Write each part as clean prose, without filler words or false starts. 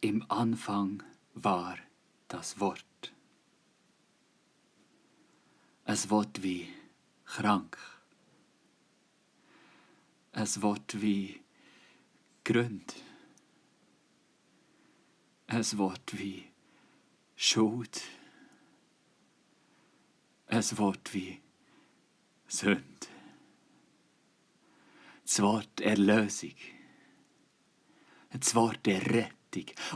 Im Anfang war das Wort. Ein Wort wie krank. Ein Wort wie Grund. Ein Wort wie Schuld. Ein Wort wie Sünde. Das Wort Erlösung. Das Wort Errettung.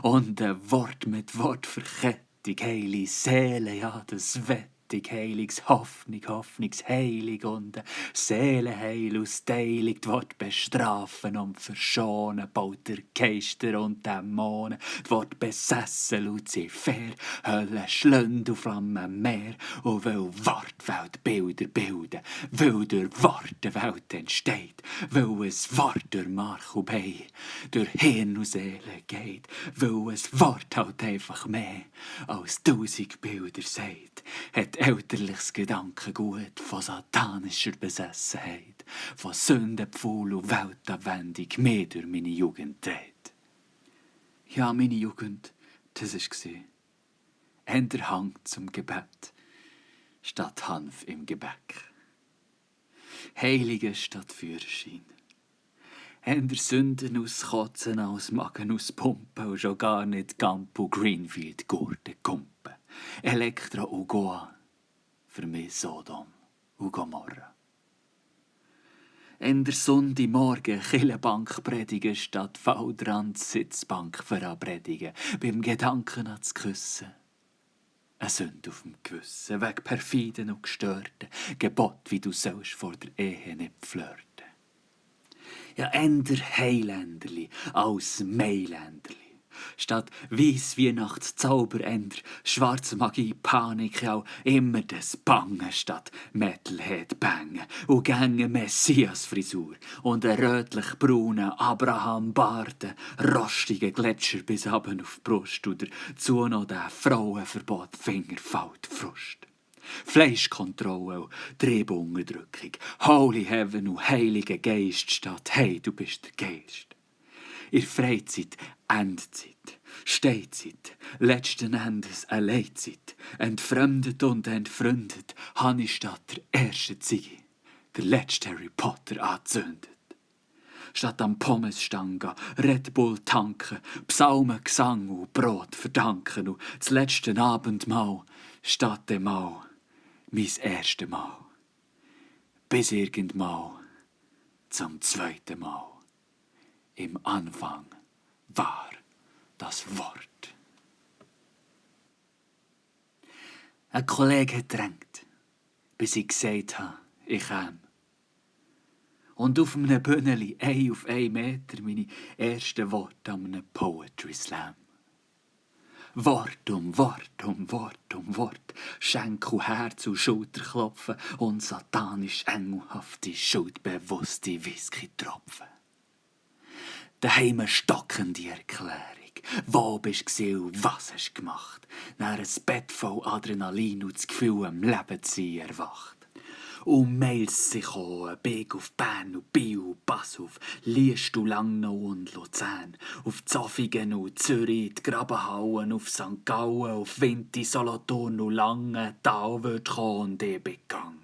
Und ein Wort mit Wortverkettung. Heilige Seele, ja, das Wettig. Heiliges Hoffnung, Hoffnungsheilig und Seelenheil aus Teilung. Das Wort bestrafen und verschonen. Baut der Geister und Dämonen. Das Wort besessen, Luzifer. Hölle, Schlünde, Flammen, Meer. Und weil Wortwelt Bilder bilden. Weil durch Worte Welt entsteht. Weil ein Wort durch Mark und Bein, durch Hirn und Seele geht. Weil ein Wort halt einfach mehr als 1000 Bilder sagt. Hat elterliches Gedankengut von satanischer Besessenheit, von Sündenpfuhl und Weltanwendung mir durch meine Jugend dreht. Ja, meine Jugend, das war eher Hang zum Gebet, statt Hanf im Gebäck. Heilige statt Führerschein. Eher Sünden auskotzen als Magen auspumpen und schon gar nicht Campo Greenfield Gurten kumpen. Elektra und Goa, für mich Sodom und Gomorra. In der Sonntagmorgen Kirchenbank predigen statt Waldrand Sitzbank verabredigen, beim Gedanken an das Küssen. Eine Sünde auf dem Gewissen, wegen Perfiden und Gestörten, Gebot, wie du sollst vor der Ehe nicht flirten. Ja, eher Heiländerli als Mailänderli. Statt weiss Weihnachtszauber, eher schwarze Magie, Panik, auch immer das Bangen statt Metalhead Bangen und gänge Messias-Frisur und ein rötlich-braunen Abraham-Barten, rostige Gletscher bis aben auf die Brust oder dazu noch der Frauenverbot Fingerfaltfrust. Fleischkontrolle und Triebunterdrückung, Holy Heaven und Heiliger Geist statt hey, du bist der Geist. In Freizeit, Endzeit, Stehzeit, letzten Endes eine Leidzeit, entfremdet und entfreundet, habe ich statt der ersten Ziege der letzte Harry Potter angezündet. Statt am Pommesstangen, Red Bull tanken, Psalmen, Gesang und Brot verdanken und das letzte Abendmahl statt dem Mal mein erstes Mal. Bis irgendmal zum zweiten Mal. Im Anfang war das Wort. Ein Kollege hat gedrängt, bis ich gesagt habe, ich käme. Und auf einem Bühneli, 1 auf 1 Meter, meine ersten Worte an einem Poetry Slam. Wort um Wort um Wort um Wort, Schenkel, Herz und Schulterklopfen und satanisch engelhafte, schuldbewusste Whisky-Tropfen. Daheim eine stockende Erklärung. Wo bist du und was hast du gemacht? Nach ein Bett voll Adrenalin und das Gefühl, am Leben zu sein erwacht. Und Mails sich kommen, Big auf Bern und Biel und Pass auf Liest und Langnau und Luzern, auf Zofingen und Zürich, die Grabenhauen, auf St. Gallen, auf Winti, Solothurn und Langenthal wird kommen und ich bin gegangen.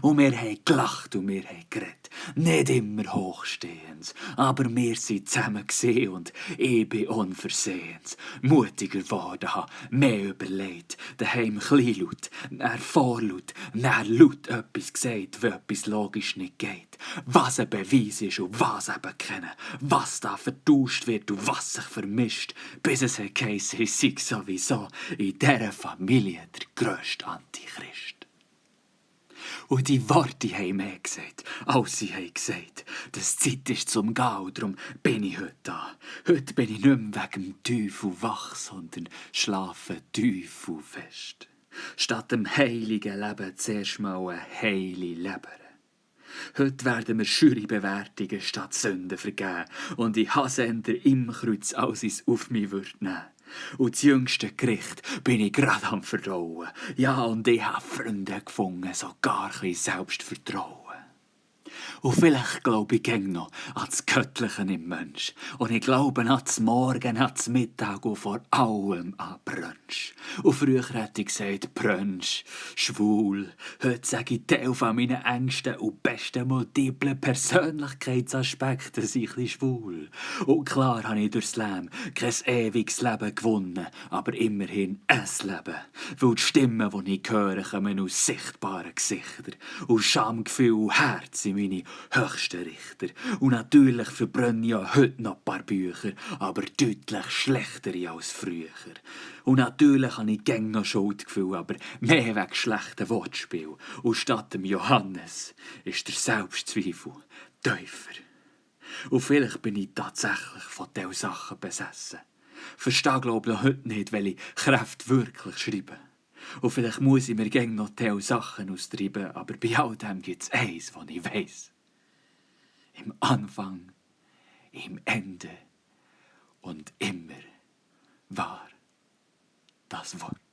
Und wir haben gelacht und wir haben geredet. Nicht immer hochstehend, aber wir sind zusammen gesehen und ich bin unversehens. Mutiger geworden, habe mehr überlegt. Daheim kleinlaut, dann vorlaut, dann laut etwas gesagt, wo etwas logisch nicht geht. Was ein Beweis ist und was eben kennen. Was da vertauscht wird und was sich vermischt. Bis es geheissen, ich sei sowieso in dieser Familie der grösste Antichrist. Und die Worte haben mehr gesagt, als sie haben gesagt, dass Zeit ist zum Gehen, und darum bin ich heute da. Heute bin ich nicht mehr wegen dem Teufel wach, sondern schlafe Teufel fest. Statt dem heiligen Leben zuerst mal eine heile Leber. Heute werden wir schüre Bewertungen statt Sünden vergeben und ich hasse im Kreuz, als ich es auf mich nehmen würde. Und das jüngste Gericht bin ich gerade am Verdauen. Ja, und ich habe Freunde gefunden, sogar ein bisschen Selbstvertrauen. Und vielleicht glaube ich gäng noch an das Göttliche im Mensch. Und ich glaube an das Morgen, an das Mittag und vor allem an Brunch. Und früher hätte ich gesagt, Brunch, schwul. Heute sage ich, Teil von meinen engsten und besten multiplen Persönlichkeitsaspekten sind ein bisschen schwul. Und klar habe ich durchs Leben kein ewiges Leben gewonnen, aber immerhin ein Leben. Weil die Stimmen, die ich höre, kommen aus sichtbaren Gesichtern. Und Schamgefühl und Herz sind meine höchsten Richter. Und natürlich verbrenne ich ja heute noch ein paar Bücher, aber deutlich schlechtere als früher. Und natürlich habe ich gäng noch Schuldgefühl, aber mehr wegen schlechten Wortspiel. Und statt dem Johannes ist der Selbstzweifel tiefer. Und vielleicht bin ich tatsächlich von diesen Sachen besessen. Verstehe, glaube ich, heute nicht, welche Kräfte wirklich schreiben. Und vielleicht muss ich mir gäng noch diese Sachen austreiben, aber bei all dem gibt es eins, was ich weiss. Im Anfang, im Ende und immer war das Wort.